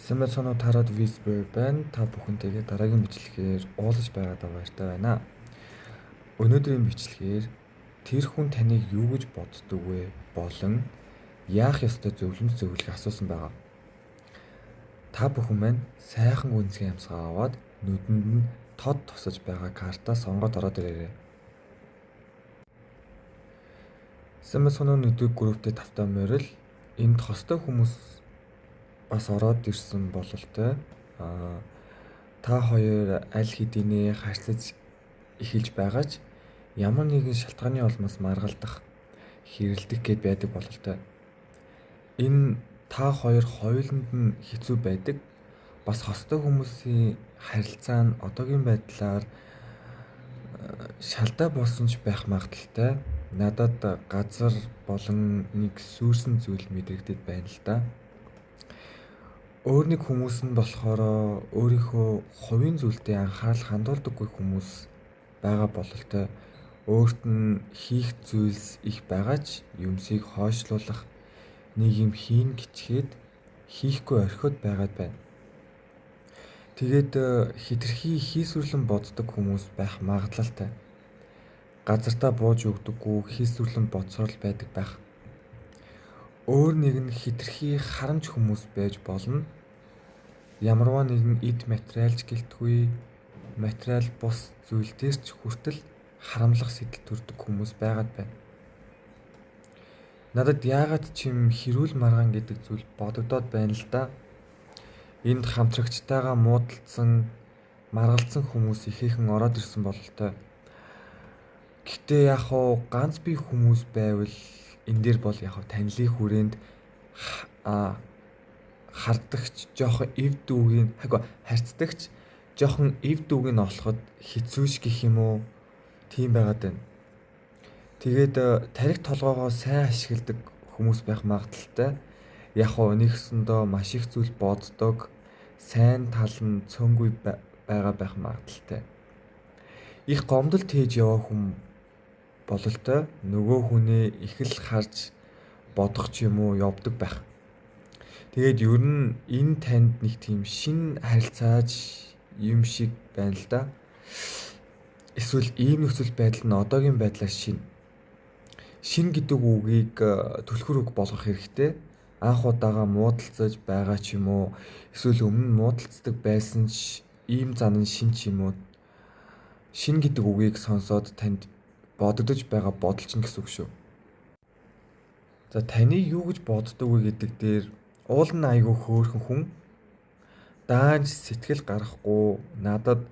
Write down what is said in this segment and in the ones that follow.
Сайн байцгаана уу, Tarot Whisper байна. Та бүхэнтэйгээ дараагийн бичлэгээр уулзаж байгаадаа баяртай байна. Өнөөдрийн бичлэгээр тэр хүн таныг юу гэж боддог вэ болон яах ёстой зөвлөмж зөвлөх асуусан байгаа. Та бүхэн маань сайхан үнцгийн амьсгаа аваад нүдэнд нь тод тусаж байгаа карта сонгоод ороод ирээрэй. Сайн байцгаана уу, нүдэг групптэй тавтай морил. Энд хостой хүмүүс бас ороод ирсэн бололтой. Та хоёр аль хэдийнэ харьцаж эхэлж байгаа ч ямар нэгэн шалтгааны улмаас маргалдах, хэрэлдэх гээд байдаг бололтой. Энэ та хоёр хоёуланд нь хэцүү байдаг. Бас хостой хүмүүсийн харилцаа нь одоогийн байдлаар шалдаа болсон ч байх магадлалтай. Надад газар болон нэг сүүрсэн зүйл мэдрэгдээд байна л да. Өөр нэг хүмүүс нь болохоор өөрийнхөө хувийн зүйлдээ анхаарал хандуулдаггүй хүмүүс байгаа бололтой. Өөрт нь хийх зүйлс их байгаа ч юмсыг хойшлуулах нэг юм хийн гэчихэд хийхгүй орхиод байгаад байна. Тэгээд хэтэрхий хийсвэрлэн боддог хүмүүс байх магадлалтай. Газартаа бууж өгдөггүй хийсвэрлэн бодсоор л байдаг байх. Өөр нэг нь хэтэрхий харамч хүмүүс байж болно. Ямарваа нэгэн эд материалч гэлтгүй, материал бус зүйл дээр ч хүртэл харамлах сэтэл төрдөг хүмүүс байгаад байна. Надад яагаад ч юм хэрүүл маргаан гэдэг зүйл бодогдоод байна л да. Энд хамтрагчтайгаа муудалцсан, маргалдсан хүмүүс ихээхэн ороод ирсэн бололтой. Гэхдээ яг хуу ганц бие хүмүүс байвал энэ дээр бол яг танилын хүрээнд хардагч жоохон эв дүүгийн харьцдагч жоохон эв дүүг нь олоход хэцүү ш гэх юм уу, тийм байгаад байна. Тэгээд тарих толгоогоо сайн ашигладаг хүмүүс байх магадлалтай. Яг хуу нэгсэндөө маш их зүйл боддог, сайн тал нь цөөнгүй байгаа байх магадлалтай. Их гомдол тээж яваа хүн бололтой нөгөө хүнээ их л харж бодох ч юм уу явдаг байх. Тэгээд ер нь энэ танд нэг тийм шин харилцааж юм шиг байна л да. Эсвэл ийм нөхцөл байдал нь одоогийн байдлаар шин. Шин гэдэг үгийг түлхүүр үг болгох хэрэгтэй. Анх удаага муудалцаж байгаа ч юм уу, эсвэл өмнө нь муудалцдаг байсан ч ийм зан нь шин ч юм уу. Шин гэдэг үгийг сонсоод танд бодогдож байгаа бодол чинь гэсэн үг шүү. За, таныг юу гэж боддог вэ гэдэг дээр уул нь айгүй хөөрхөн хүн, даанч сэтгэл гаргахгүй, надад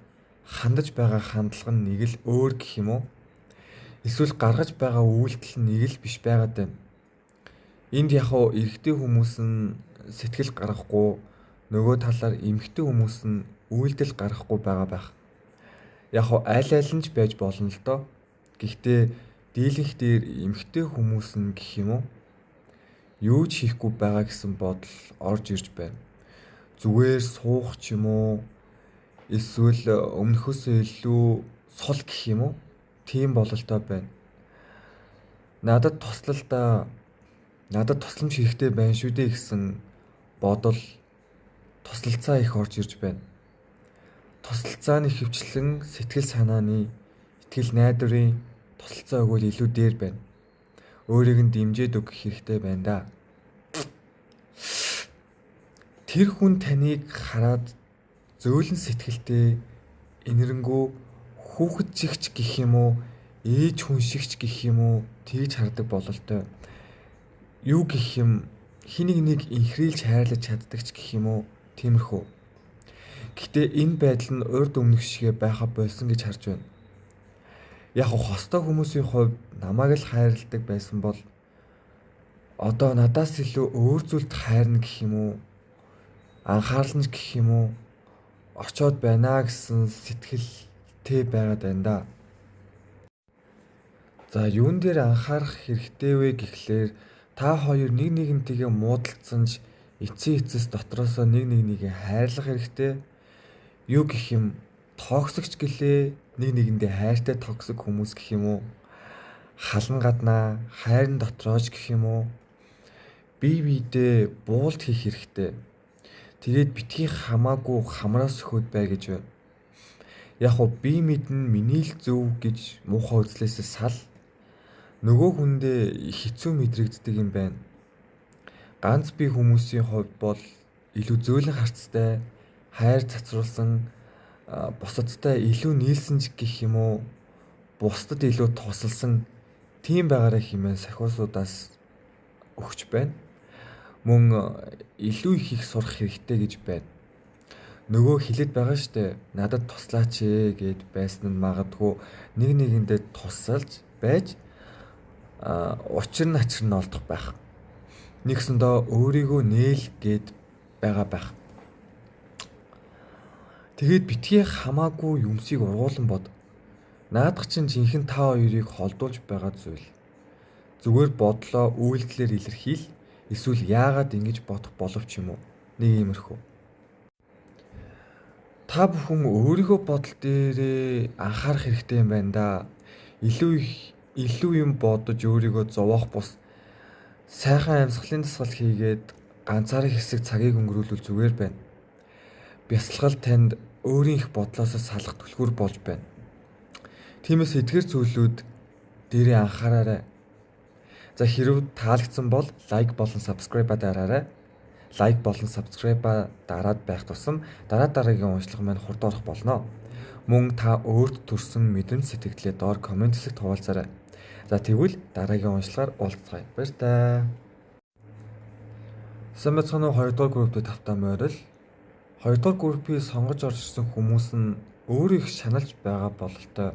хандаж байгаа хандлага нь нэг л өөр гэх юм уу? Эсвэл гаргаж байгаа үйлдэл нь нэг л биш байгаад байна. Энд яг хуу эрэгтэй хүмүүс нь сэтгэл гаргахгүй, нөгөө талаар эмэгтэй хүмүүс нь үйлдэл гаргахгүй байгаа байх. Яг хуу аль аль нь ч байж болно л доо. Гэхдээ дийлэнх дээр эмэгтэй хүмүүс нь гэх юм уу? Юу ч хийхгүй байгаа гэсэн бодол орж ирж байна. Зүгээр суух ч юм уу? Эсвэл өмнөхөөсөө илүү сул гэх юм уу? Тийм бололтой байна. Надад туслал да, надад тусламж хэрэгтэй байна шүү дээ гэсэн бодол, туслалцаа их орж ирж байна. Туслалцааны хөвчлэн сэтгэл санааны, итгэл найдварын туслалцаа өгвөл илүү дээр байна. Өөрийг нь дэмжиж өгөх хэрэгтэй байна да. Тэр хүн таныг хараад зөөлөн сэтгэлтэй, энэрэнгүү хүүхэд шигч гэх юм уу, ээж хүн шигч гэх юм уу, тэгж хардаг бололтой. Юу гэх юм, хин нэг нэг инхрийлж хайрлаж чаддаг ч гэх юм уу, тиймэрхүү. Гэхдээ энэ байдал нь урд өмнөх шигэ байха болсон гэж харж байна. Яг хостой хүмүүсийн хувьд намайг л хайрладаг байсан бол одоо надаас илүү өөр зүйлд хайрна гэх юм уу, анхаарал нь гэх юм уу, очоод байна гэсэн сэтгэлтэй байгаад байна да. За, юун дээр анхаарах хэрэгтэй вэ гэхлээр та хоёр нэг нэгнтэйгээ муудалцсан ч эцсийн эцэс дотроосоо нэг нэгнийгээ хайрлах хэрэгтэй. Юу гэх юм, toxic ч гэлээ, нэг нэгэндээ хайртай toxic хүмүүс гэх юм уу? Халан гаднаа, хайрын дотрооч гэх юм уу? Бие биедээ буулт хийх хэрэгтэй. Тэгээд битгий хамаагүй хамраас өхөөд бай гэж байна. Яг уу би мэднэ, миний л зөв гэж муухай үзлээсээ сал нөгөө хүндээ хэцүү мэдрэгддэг юм байна. Ганц би хүмүүсийн хувьд бол илүү зөөлөн харцтай, хайр цацруулсан, бусадтай илүү нийлсэн ч гэх юм уу, бусдад илүү тусалсан тийм байгаарай хэмээн сахиусуудаас өгч байна. Мөн илүү их их сурах хэрэгтэй гэж байна. Нөгөө хэлээд байгаа штэ, надад туслаач ээ гэд байсан нь магадгүй нэг нэгэндээ тусалж байж учир нь ачир нь олдох байх. Нэгсэндээ өөрийгөө нээл гэд байгаа байх. Тэгээд битгий хамаагүй юмсыг ургуулan бод. Наадах чинь жинхэнэ та хоёрыг холдуулж байгаа зүйл. Зүгээр бодлоо үйлдэлээр илэрхийл, эсвэл яагаад ингэж бодох боловч юм уу? Нэг иймэрхүү. Та бүхэн өөрийнхөө бодол дээрээ анхаарах хэрэгтэй юм байна да. Илүү их илүү юм бодож өөрийгөө зовоох бус сайхан амьсгалын дасгал хийгээд ганцаараа хэсэг цагийг өнгөрүүлвэл зүгээр байна. Бясалгал танд өөрийн их бодлоосоо салах түлхүүр болж байна. Тиймээс эдгээр зүйлүүд дээрээ анхаараарай. За, хэрв таалагдсан бол like болон subscribe дараарай. Like болон subscribe дараад байх тусам дараа дараагийн уншлага маань хурд орох болно. Мөн та өөрт төрсэн мэдрэмж сэтгэгдлээ доор comment хэсэгт хуваалцаарай. За, тэгвэл дараагийн уншлагаар уулзцгаая. Баяртай. Сайн байцгаана уу, 2 дугаар групптэй тавтай морил. 2 дугаар группийг сонгож орж ирсэн хүмүүс нь өөрөө их шаналж байгаа бололтой.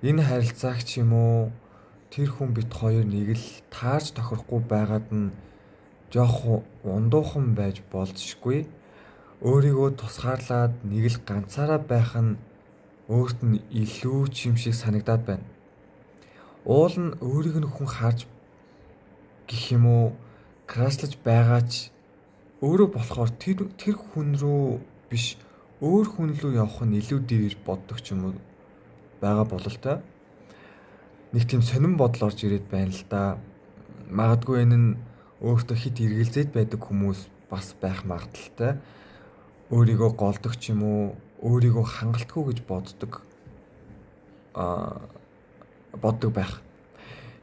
Энэ харилцааг ч юм уу, тэр хүн бид хоёр нэг л таарч тохирохгүй байгаад нь жоох ундуухан байж болзошгүй. Өөрийгөө тусгаарлаад нэг л ганцаараа байх нь өөрт нь илүү ч юм шиг санагдаад байна. Уул нь өөрийг нь хүн харж гэх юм уу, crush лаж байгаа ч өөрөө болохоор тэр тэр хүн рүү биш, өөр хүн рүү явах нь илүү дээр гэж боддог ч юм уу байгаа бололтой. Нэг тийм сонин бодол орж ирээд байна л да. Магадгүй энэ нь өөртөө хэт эргэлзээд байдаг хүмүүс бас байх магадлалтай. Өөрийгөө голдог ч юм уу, өөрийгөө хангалтгүй гэж боддог байх.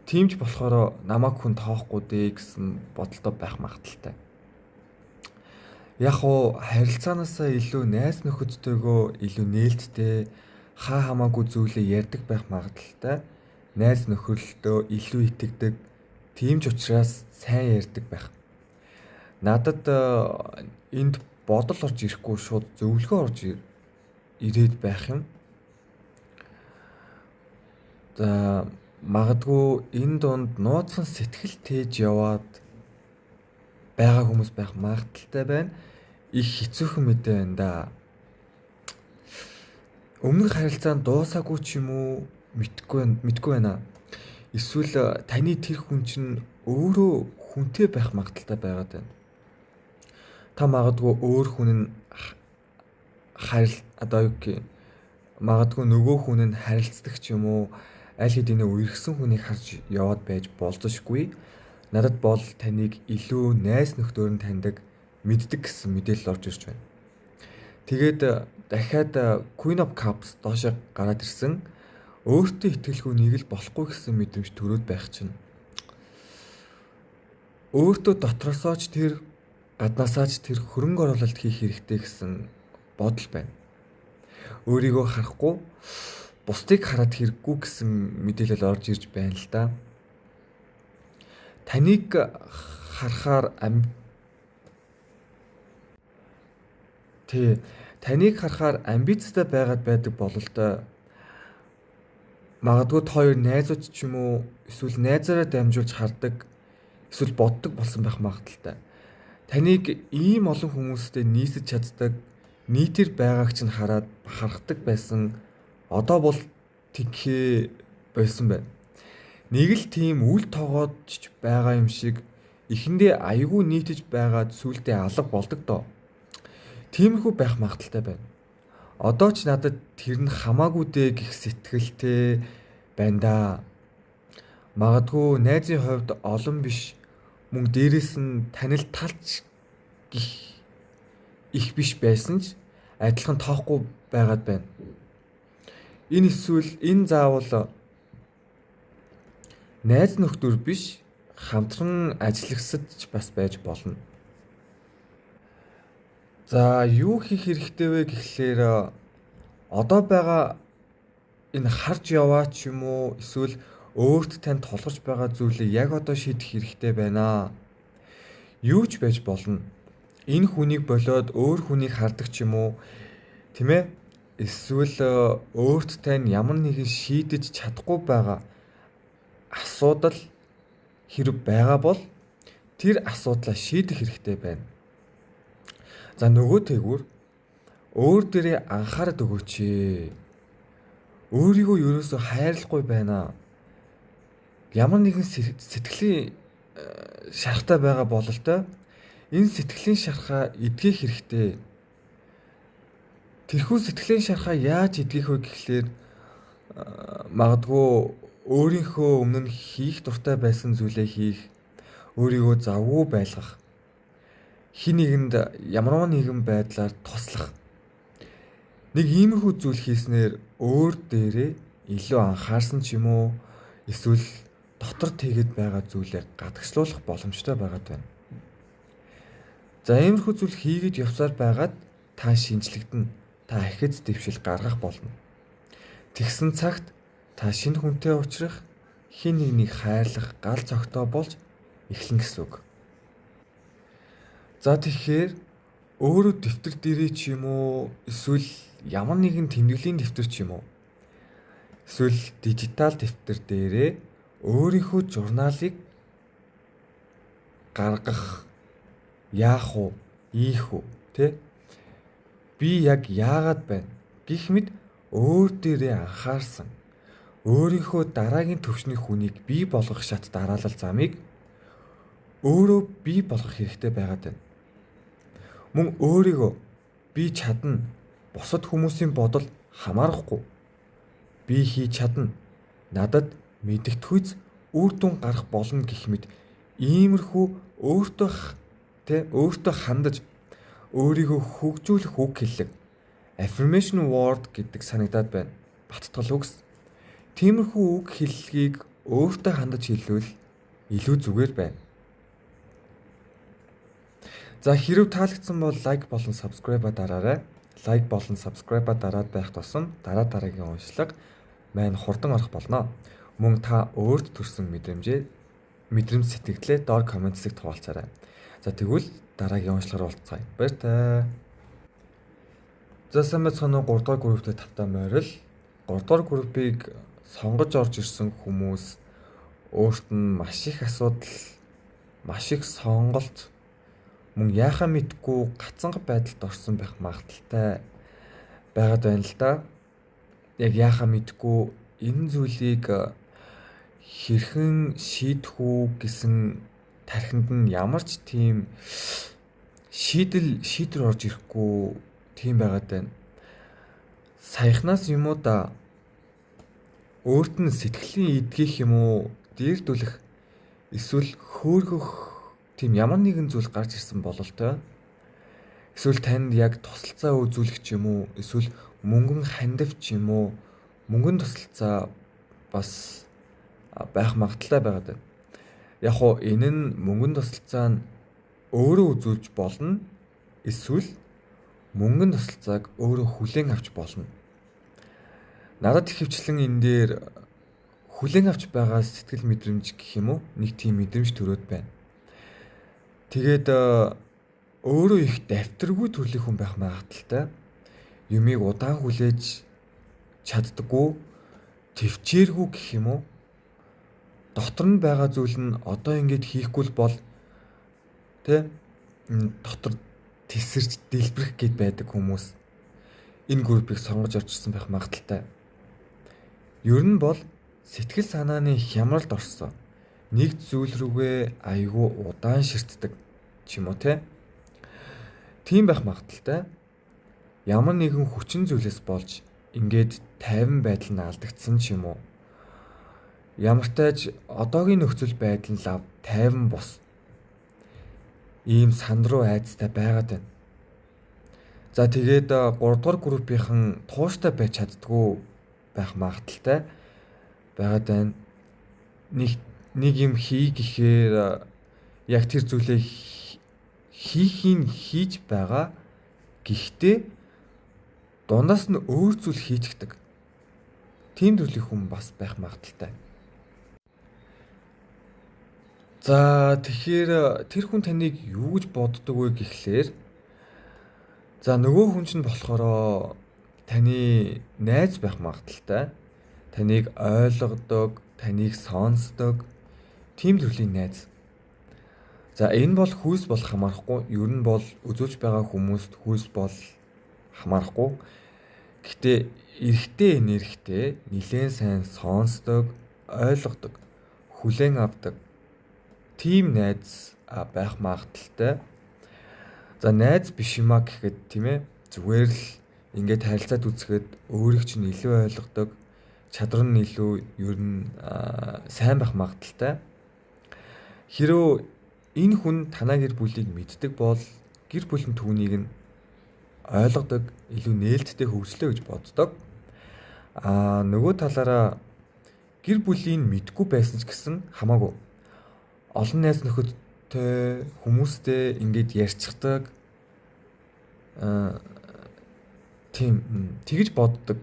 Тийм ч болохоор намайг хүн тоохгүй дээ гэсэн бодолтой байх магадлалтай. Яг уу харилцаанаасаа илүү найз нөхөдтэйгөө илүү нээлттэй, хаа хамаагүй зүйлээ ярьдаг байх магадлалтай. Найз нөхөрлөлтөө илүү итгэдэг. Тийм ч учраас сайн ярьдаг байх. Надад энд бодол орж ирэхгүй, шууд зөвлөгөө орж ирээд байх юм. За, магадгүй энэ дунд нууцхан сэтгэл тээж яваад байгаа хүмүүс байх магадлалтай байна. Их хэцүүхэн мэдээ байна да. Өмнөх харилцаанд дуусаагүй ч юм уу, мэдгүй мэдгүй байна. Эсвэл таны тэр хүн чинь өөрөө хүнтэй байх магадлалтай байгаад байна. Та магадгүй өөр хүн нь харил одоо юу гэх, магадгүй нөгөө хүн нь харилцдаг ч юм уу, аль хэдийнэ үерхсэн хүнийг харж яваад байж болзошгүй. Надад бол таныг илүү найз нөхдөөр нь таньдаг, мэддэг гэсэн мэдээлэл орж ирж байна. Тэгээд дахиад Queen of Cups доошо гараад ирсэн. Өөртөө итгэлгүй нэг л болохгүй гэсэн мэдрэмж төрөөд байх чинь. Өөртөө дотроосоо ч тэр, гаднаасаа ч тэр хөрөнгө оруулалт хийх хэрэгтэй гэсэн бодол байна. Өөрийгөө харахгүй, бусдыг хараад хэрэггүй гэсэн мэдээлэл орж ирж байна л да. Таныг харахаар Тий. Таныг харахаар амбицтай байгаад байдаг бололтой. Магадгүй та хоёр найзууд ч юм уу, эсвэл найзаараа дамжуулж хардаг, эсвэл боддог болсон байх магадлалтай. Таныг ийм олон хүмүүстэй нийсэж чаддаг, нийтээр байгааг чинь хараад бахархдаг байсан. Одоо бол тэгхээ болсон байна. Нэг л тийм үл тоогоод ч байгаа юм шиг эхэндээ айгүй нийтэж байгаад сүулдэ алга болдог доо. Тиймэрхүү байх магадлалтай байна. Одоо ч надад тэр нь хамаагүй дээ гэх сэтгэлтэй байна да. Магадгүй найзын хувьд олон биш, мөн дээрэс нь танил талч гэх их биш байсан ч адилхан тоохгүй байгаад байна. Энэ эсвэл энэ заавал найз нөхдөр биш, хамтран ажиллагсад ч бас байж болно. За, юу хийх хэрэгтэй вэ гэхлээр одоо байгаа энэ харж яваа ч юм уу, эсвэл өөрт тань тулгарч байгаа зүйлийг яг одоо шийдэх хэрэгтэй байна. Юу ч байж болно. Энэ хүнийг болиод өөр хүнийг хардаг ч юм уу, тийм ээ? Эсвэл өөрт тань ямар нэгэн шийдэж чадахгүй байгаа асуудал хэрэг байгаа бол тэр асуудлаа шийдэх хэрэгтэй байна. За, нөгөө тэгүр өөр дээрээ анхаарал өгөөч. Өөрийгөө ерөөсөө хайрлахгүй байна. Ямар нэгэн сэтгэлийн шархтай байгаа бололтой энэ сэтгэлийн шархаа эдгэх хэрэгтэй. Тэрхүү сэтгэлийн шархаа яаж эдгэх вэ гэхлээр магадгүй өөрийнхөө өмнө нь хийх дуртай байсан зүйлээ хийх, өөрийгөө завгүй байлгах, хэн нэгэнд ямар нэгэн байдлаар туслах. Нэг иймэрхүү зүйл хийснээр өөр дээрээ илүү анхаарсан ч юм уу, эсвэл дотор тэгээд байгаа зүйлээ гадагшлуулах боломжтой байгаад байна. За, иймэрхүү зүйл хийгээд явсаар байгаад та шинжлэгдэнэ, та ахиц дэвшил гаргах болно. Тэгсэн цагт та шинэ хүнтэй уулзрах, хэн нэгнийг хайрлах гал цогтой болж эхлэн гэсэн үг. За, тэгэхээр өөрөө дэвтэр дээрээ ч юм уу, эсвэл ямар нэгэн тэмдэглэлийн дэвтэр ч юм уу, эсвэл дижитал дэвтэр дээрээ өөрийнхөө журналыг гаргах яах уу, ийх үү, тэ? Би яг яагаад байна гэх мэт өөр дээрээ анхаарсан. Өөрийнхөө дараагийн төвшний хүнийг бий болгох шат дараалал замыг өөрөө бий болгох хэрэгтэй байгаад байна. Мөн өөрийгөө би чадна, бусад хүмүүсийн бодол хамаарахгүй. Би хийж чадна. Надад мэдэгдэхүйц үр дүн гарах болно гэх мэт иймэрхүү өөртөө тэ өөртөө хандаж өөрийгөө хөгжүүлэх үг хэллэг affirmation word гэдэг санагдаад байна. Баттгал үгс. Тиймэрхүү үг хэллэгийг өөртөө хандаж хэлвэл илүү зүгээр байна. За, хэрв таалагдсан бол like болон subscribe дараарай. Like болон subscribe дараад байх тусам дараа дараагийн уншлага маань хурдан орох болно. Мөн та өөрт төрсэн мэдрэмж сэтгэлдээ доор comment хэсэгт хуваалцаарай. За, тэгвэл дараагийн уншлагаар уулзцгаая. Баяртай. За, сайн байцгаана уу, 3 дугаар групптэй тавтай морил. 3 дугаар группийг сонгож орж ирсэн хүмүүс өөрт нь маш их асуудал, маш их сонголт, мөн яахаа мэдэхгүй гацанга байдалд орсон байх магадлалтай байгаад байна л да. Яг яахаа мэдэхгүй энэ зүйлийг хэрхэн шийдэх үү гэсэн тархинд нь ямар ч тийм шийдвэр орж ирэхгүй тийм байгаад байна. Саяхнаас юм уу да, өөрт нь сэтгэлийн эдгэх юм уу, дээрдүүлэх эсвэл хөөргөх тийм ямар нэгэн зүйл гарч ирсэн бололтой. Эсвэл танд яг тусалцаа үзүүлэх ч юм уу, эсвэл мөнгөн хандив ч юм уу, мөнгөн тусалцаа бас байх магадлалтай байгаад байна. Яг хуу энэ нь мөнгөн тусалцаа нь өөрөө үзүүлж болно. Эсвэл мөнгөн тусалцааг өөрөө хүлээн авч болно. Надад ихэвчлэн энэ дээр хүлээн авч байгаа сэтгэл мэдрэмж гэх юм уу, нэг тийм мэдрэмж төрөөд байна. Тэгээд өөрөө их давтаргүй төрлийн хүн байх магадлалтай. Юмыг удаан хүлээж чаддаггүй, тэвчээргүй гэх юм уу? Дотор нь байгаа зүйл нь одоо ингэж хийхгүй л бол тэ дотор тесэрч дэлбэрэх гээд байдаг хүмүүс энэ группийг сонгож орчихсон байх магадлалтай. Ер нь бол сэтгэл санааны хямралд орсон. Нэг зүйл рүүгээ айгүй удаан ширтдэг ч юм уу те. Тийм байх магадлалтай. Ямар нэгэн хүчин зүйлээс болж ингээд тайван байдал нь алдагдсан ч юм уу. Ямартай ч одоогийн нөхцөл байдал нь лав тайван бус. Ийм сандруу айдастай байгаад байна. За тэгээд 3 дугаар группийнхан тууштай байж чаддгүй байх магадлалтай байгаад байна. Нэг юм хий гэхээр яг тэр зүйлээ хийхийг хийж байгаа. Гэхдээ дундаас нь өөр зүйл хийчихдэг. Тийм төрлийн хүн бас байх магадлалтай. За тэгэхээр тэр хүн таныг юу гэж боддог вэ гэхлээр за нөгөө хүн чинь болохоор таны найз байх магадлалтай. Таныг ойлгодог, таныг сонсдог тийм төрлийн найз. За энэ бол хүйс бол хамаарахгүй. Ер нь бол үзүүлж байгаа хүмүүст хүйс бол хамаарахгүй. Гэхдээ эрэгтэй энергитэй нилээн сайн сонсдог, ойлгодог, хүлээн авдаг тийм найз байх магадлалтай. За найз биш юм а гэхэд тийм ээ зүгээр л ингээд харилцаад үзэхэд өөрийг чинь илүү ойлгодог, чадвар нь илүү ер нь сайн байх магадлалтай. Хэрвээ энэ хүн танаа гэр бүлийг мэддэг бол гэр бүл нь түүнийг нь ойлгодог, илүү нээлттэй хөгжлөө гэж боддог. Аа нөгөө талаараа гэр бүлийн мэдгүй байсан ч гэсэн хамаагүй. Олон найз нөхөдтэй хүмүүстэй ингээд ярьцдаг. Аа тийм тэгж боддог.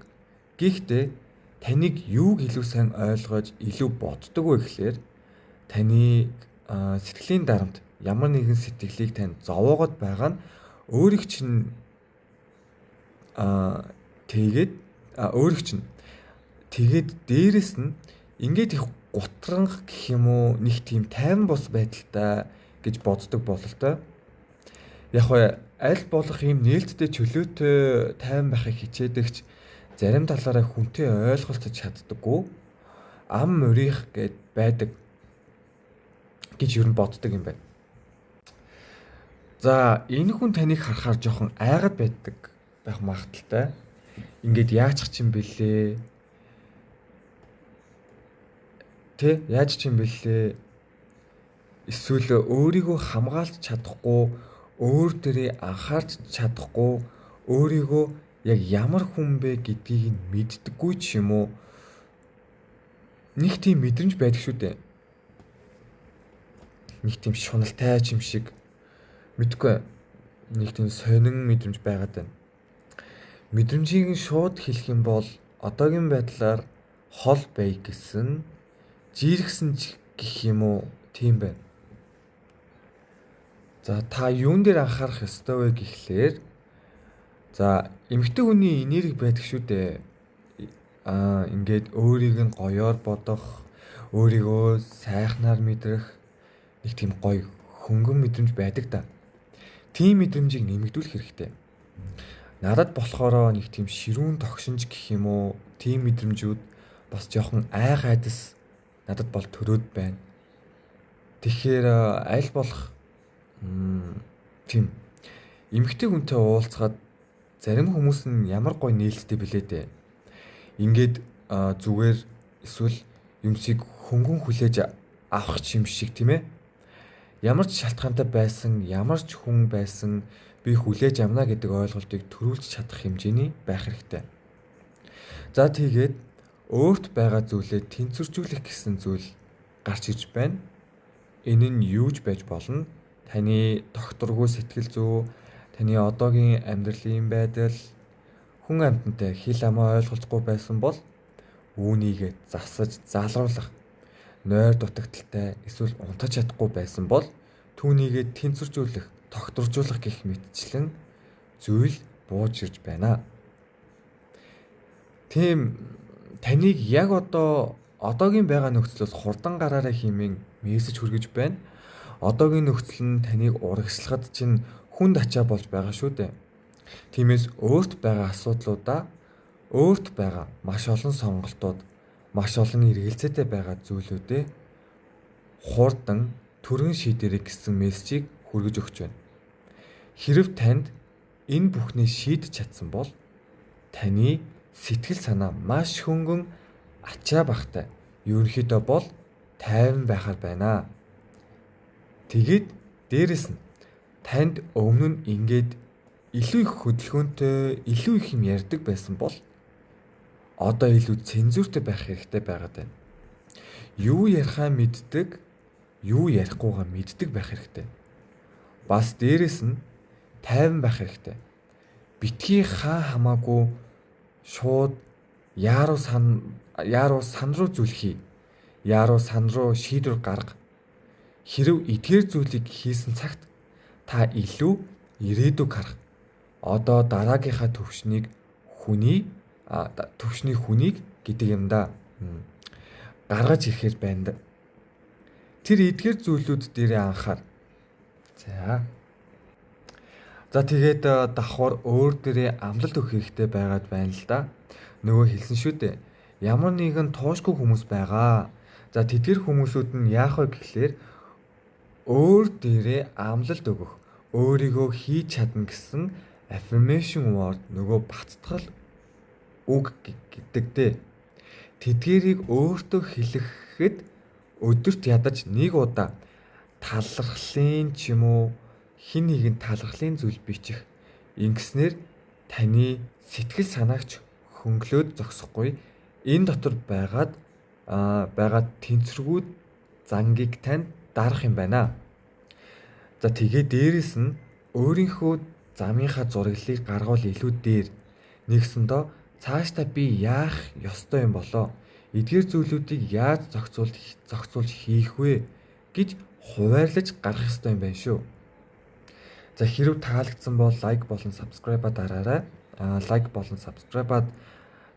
Гэхдээ таныг юуг илүү сайн ойлгож илүү боддог вэ гэхлээр таны сэтгэлийн дарамт ямар нэгэн сэтгэлийг тань зовоогоод байгаа нь өөрийг чинь тэгээд өөрийг чинь тэгээд дээрэс нь ингээд их гутранх гэх юм уу нэг тийм тайван бус байдалтай гэж боддог бололтой. Яг хоо аль болох ийм нээлттэй чөлөөтэй тайван байхыг хичээдэгч зарим талаараа хүнтэй ойлголцож чаддаггүй ам морих гэд байдаг гэж ер нь боддог юм байна. За энэ хүн таныг харахаар жоохон айгаад байдаг байх магадлалтай. Ингээд яачих чинь бэлээ? Тэ яаж чинь бэлээ? Эсвэл өөрийгөө хамгаалж чадахгүй, өөр дээрээ анхаарч чадахгүй, өөрийгөө яг ямар хүн бэ гэдгийг нь мэддэггүй ч юм уу? Нэг тийм мэдрэмж байдаг шүү дээ. Нэг тийм шуналтай ч юм шиг мэдгүй нэг тийм сонин мэдрэмж байгаад байна. Мэдрэмжийг нь шууд хэлэх юм бол одоогийн байдлаар хол бай гэсэн жиргсэн ч гэх юм уу тийм байна. За та юун дээр анхаарах ёстой вэ гэхлээр за эмэгтэй хүний энерги байдаг шүү дээ. Аа ингээд өөрийг нь гоёор бодох, өөрийгөө сайхнаар мэдрэх нэг тийм гоё хөнгөн мэдрэмж байдаг да. Тийм мэдрэмжийг нэмэгдүүлэх хэрэгтэй. Надад болохоор нэг тийм ширүүн тогшинж гэх юм уу, тийм мэдрэмжүүд бас жоохон айх айдас надад бол төрөөд байна. Тэгэхээр аль болох тийм эмэгтэй хүнтэй уулзахад зарим хүмүүс нь ямар гоё нээлттэй билээ дээ. Ингээд зүгээр эсвэл юмсыг хөнгөн хүлээж авах юм шиг тийм ээ. Ямар ч шалтгаантай байсан, ямар ч хүн байсан би хүлээж авна гэдэг ойлголтыг төрүүлж чадах хэмжээний байх хэрэгтэй. За тэгээд өөрт байгаа зүйлээ тэнцвэржүүлэх гэсэн зүйл гарч ирж байна. Энэ нь юу ч байж болно. Таны докторгүй сэтгэл зүй, таны одоогийн амьдралын байдал, хүн амьтантай хил амаа ойлголцохгүй байсан бол үүнийг засаж залруулах, нойр дутагдaltaй эсвэл унтаж чадахгүй байсан бол түүнийгээ тэнцвэржүүлэх, тогтворжуулах гэх мэтчлэн зүйл бууж ирж байна. Тийм таныг яг одоогийн байгаа нөхцлөөс хурдан гараарай хэмээн мессеж хүргэж байна. Одоогийн нөхцөл нь таныг урагшлахад чинь хүнд ачаа болж байгаа шүү дээ. Тиймээс өөрт байгаа асуудлуудаа өөрт байгаа маш олон сонголтууд, маш олон эргэлзээтэй байгаа зүйлүүдээ хурдан түргэн шийдэрэй гэсэн мессежийг хүргэж өгч байна. Хэрв танд энэ бүхнийг шийдэж чадсан бол таны сэтгэл санаа маш хөнгөн ачаа бахтай. Ерөнхийдөө бол тайван байхаар байна. Тэгээд дээрэс нь танд өмнө нь ингээд илүү их хөдөлгөөнтэй, илүү их юм ярьдаг байсан бол одоо илүү цензуртэй байх хэрэгтэй байгаад байна. Юу ярихаа мэддэг, юу ярихгүйгаа мэддэг байх хэрэгтэй. Бас дээрэс нь тайван байх хэрэгтэй. Битгий хаа хамаагүй шууд яаруу сан руу зүлхий. Яаруу сан руу шийдвэр гарга. Хэрв эдгээр зүйлийг хийсэн цагт та илүү ирээдүг харах. Одоо дараагийнхаа төвшнийг хүний төвшний хүнийг гэдэг юм да. Гаргаж ирэхээр байна. Тэр эдгээр зүйлүүд дээрээ анхаар. За. За тэгээд давхар өөр дээрээ амлалт өгөх хэрэгтэй байгаад байна л да. Нөгөө хэлсэн шүү дээ. Ямар нэгэн туушгүй хүмүүс байгаа. За тэдгэр хүмүүсүүд нь яах вэ гэхлээр өөр дээрээ амлалт өгөх, өөрийгөө хийж чадна гэсэн affirmation word нөгөө баттгал үг гэдэг дээ. Тэдгэрийг өөртөө хэлэхэд өдөрт ядаж нэг удаа талархлын ч юм уу хин нэгэн талархлын зүйл бичих. Ингэснээр таны сэтгэл санаагч хөнглөөд зогсохгүй энэ дотор байгаад байгаа тэнцвэргүй зангийг танд дарах юм байна. За тэгээ дээрэс нь өөрийнхөө замынхаа зураглалыг гаргавал илүү дээр. Нэгсэндөө цаашдаа би яах ёстой юм болоо? Эдгээр зүйлүүдийг яаж зохицуулж хийх вэ гэж хуваарлаж гаргах ёстой юм байна шүү. За хэрв таалагдсан бол лайк болон subscribe-а дараарай. Лайк болон subscribe-а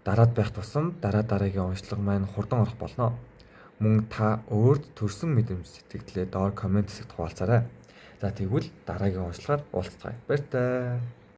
дараад байх тусам дараа дараагийн уншлага маань хурдан орох болно. Мөн та өөрт төрсэн мэдрэмж сэтгэгдлээ доор коммент хэсэгт хуваалцаарай. За тэгвэл дараагийн уншлагаар уулзцгаая. Баяртай.